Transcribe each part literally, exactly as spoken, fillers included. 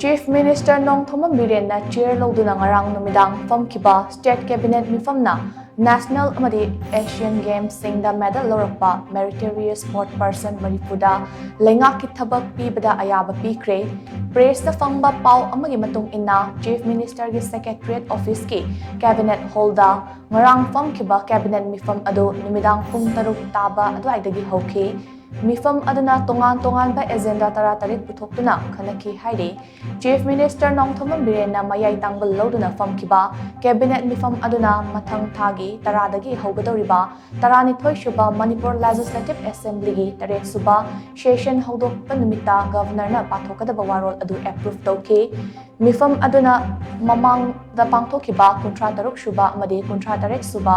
Chief Minister Nongthombam ꯕꯤꯔꯦꯟꯅ chair ꯂꯧꯗꯨꯅ ꯉꯔꯥꯡ ꯅꯨꯃꯤꯗꯥꯡ ꯐꯝꯈꯤꯕ State Cabinet ꯃꯤꯐꯝꯅ National ꯑꯃꯗꯤ Asian Gamesꯁꯤꯡꯗ medal ꯂꯧꯔꯛꯄ meritorious sport person ꯃꯔꯤꯐꯨꯗ ꯂꯩꯉꯥꯛꯀꯤ ꯊꯕꯛ ꯄꯤꯕꯗ ꯑꯌꯥꯕ ꯄꯤꯈ꯭ꯔꯦ꯫ Pressꯇ ꯐꯪꯕ ꯄꯥꯎ ꯑꯃꯒꯤ ꯃꯇꯨꯡ ꯏꯟꯅ, Chief Ministerꯒꯤ Secretariat Officeꯀꯤ Cabinet Hallꯗ ꯉꯔꯥꯡ ꯐꯝꯈꯤꯕ Cabinet ꯃꯤꯐꯝ ꯑꯗꯨ ꯅꯨꯃꯤꯗꯥꯡ ꯄꯨꯡ ꯇꯔꯨꯛ ꯇꯥꯕ ꯑꯗꯨꯋꯥꯏꯗꯒꯤ ꯍꯧꯈꯤ꯫ ꯃꯤꯐꯝ ꯑꯗꯨꯅ ꯇꯣꯉꯥꯟ ꯇꯣꯉꯥꯟꯕ agenda ꯇꯔꯥꯇꯔꯦꯠ ꯄꯨꯊꯣꯛꯇꯨꯅ ꯈꯟꯅꯈꯤ ꯍꯥꯏꯔꯤ꯫ Chief Minister ꯅꯣꯡꯊꯣꯝꯕꯝ ꯕꯤꯔꯦꯟꯅ ꯃꯌꯥꯏ ꯇꯥꯡꯕ ꯂꯧꯗꯨꯅ ꯐꯝꯈꯤꯕ Cabinet ꯃꯤꯐꯝ ꯑꯗꯨꯅ ꯃꯊꯪ ꯊꯥꯒꯤ ꯇꯔꯥꯗꯒꯤ ꯍꯧꯒꯗꯧꯔꯤꯕ ꯇꯔꯥꯅꯤꯊꯣꯏ ꯁꯨꯕ Manipur Legislative Assemblyꯒꯤ ꯇꯔꯦꯠ ꯁꯨꯕ session ꯍꯧꯗꯣꯛꯄ ꯅꯨꯃꯤꯠꯇ Governorꯅ ꯄꯥꯊꯣꯛꯀꯗꯕ ꯋꯥꯔꯣꯜ ꯑꯗꯨ approve ꯇꯧꯈꯤ꯫ ꯃꯤꯐꯝ ꯑꯗꯨꯅ ꯃꯃꯥꯡꯗ ꯄꯥꯡꯊꯣꯛꯈꯤꯕ ꯀꯨꯟꯊ꯭ꯔꯥ ꯇꯔꯨꯛ ꯁꯨꯕ ꯑꯃꯗꯤ ꯀꯨꯟꯊ꯭ꯔꯥ ꯇꯔꯦꯠ ꯁꯨꯕ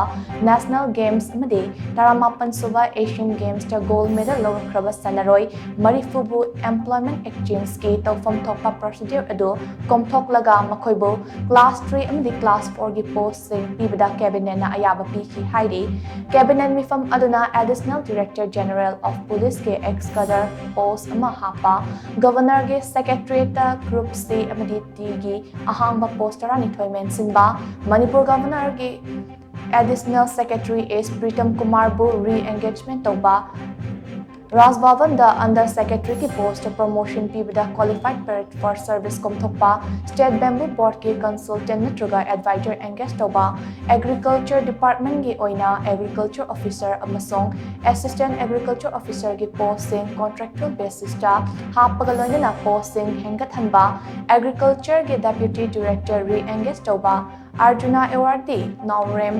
National Games ꯑꯃꯗꯤ ꯇꯔꯥꯃꯥꯄꯟ ꯁꯨꯕ Asian Gamesꯇ gold medal ꯂꯧꯔꯛꯈ꯭ꯔꯕ ꯁꯥꯟꯅꯔꯣꯏ ꯃꯔꯤꯐꯨꯕꯨ employment exchangeꯀꯤ ꯇꯧꯐꯝ ꯊꯣꯛꯄ procedure ꯑꯗꯨ ꯀꯣꯝꯊꯣꯛꯂꯒ ꯃꯈꯣꯏꯕꯨ class three ꯑꯃꯗꯤ class fourꯒꯤ postꯁꯤꯡ ꯄꯤꯕꯗ Cabinetꯅ ꯑꯌꯥꯕ ꯄꯤꯈꯤ ꯍꯥꯏꯔꯤ꯫ Cabinet ꯃꯤꯐꯝ ꯑꯗꯨꯅ Additional Director General of Policeꯀꯤ ex-cadre post ꯑꯃ ꯍꯥꯞꯄ, Governorꯒꯤ Secretariatꯇ Group C ꯑꯃꯗꯤ Dꯒꯤ ꯑꯍꯥꯡꯕ post ꯇꯔꯥꯅꯤꯊꯣꯏ ꯃꯦꯟꯁꯤꯟꯕ, Manipur Governorꯒꯤ Additional Secretary S Pritam Kumarꯕꯨ re-engagement ꯇꯧꯕ, ꯔꯥꯖ ꯚꯕꯟꯗ Under Secretaryꯒꯤ post promotion ꯄꯤꯕꯗ qualified for service ꯀꯣꯝꯊꯣꯛꯄ, State Bamboo Boardꯀꯤ consultant ꯅꯠꯇ꯭ꯔꯒ advisor engage ꯇꯧꯕ, Agriculture Departmentꯀꯤ ꯑꯣꯏꯅ Agriculture Officer ꯑꯃꯁꯨꯡ Assistant Agriculture Officerꯒꯤ postꯁꯤꯡ contractual basisꯇ ꯍꯥꯞꯄꯒ ꯂꯣꯏꯅꯅ postꯁꯤꯡ ꯍꯦꯟꯒꯠꯍꯟꯕ, Agricultureꯒꯤ Deputy Director re-engage ꯇꯧꯕ, Arjuna Awardee Naorem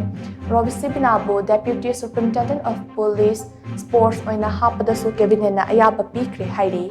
Rovisibinaꯕꯨ Deputy Superintendent of Police Sports ꯑꯣꯏꯅ ꯍꯥꯞꯄꯗꯁꯨ Cabinetꯅ ꯑꯌꯥꯕ ꯄꯤꯈ꯭ꯔꯦ ꯍꯥꯏꯔꯤ꯫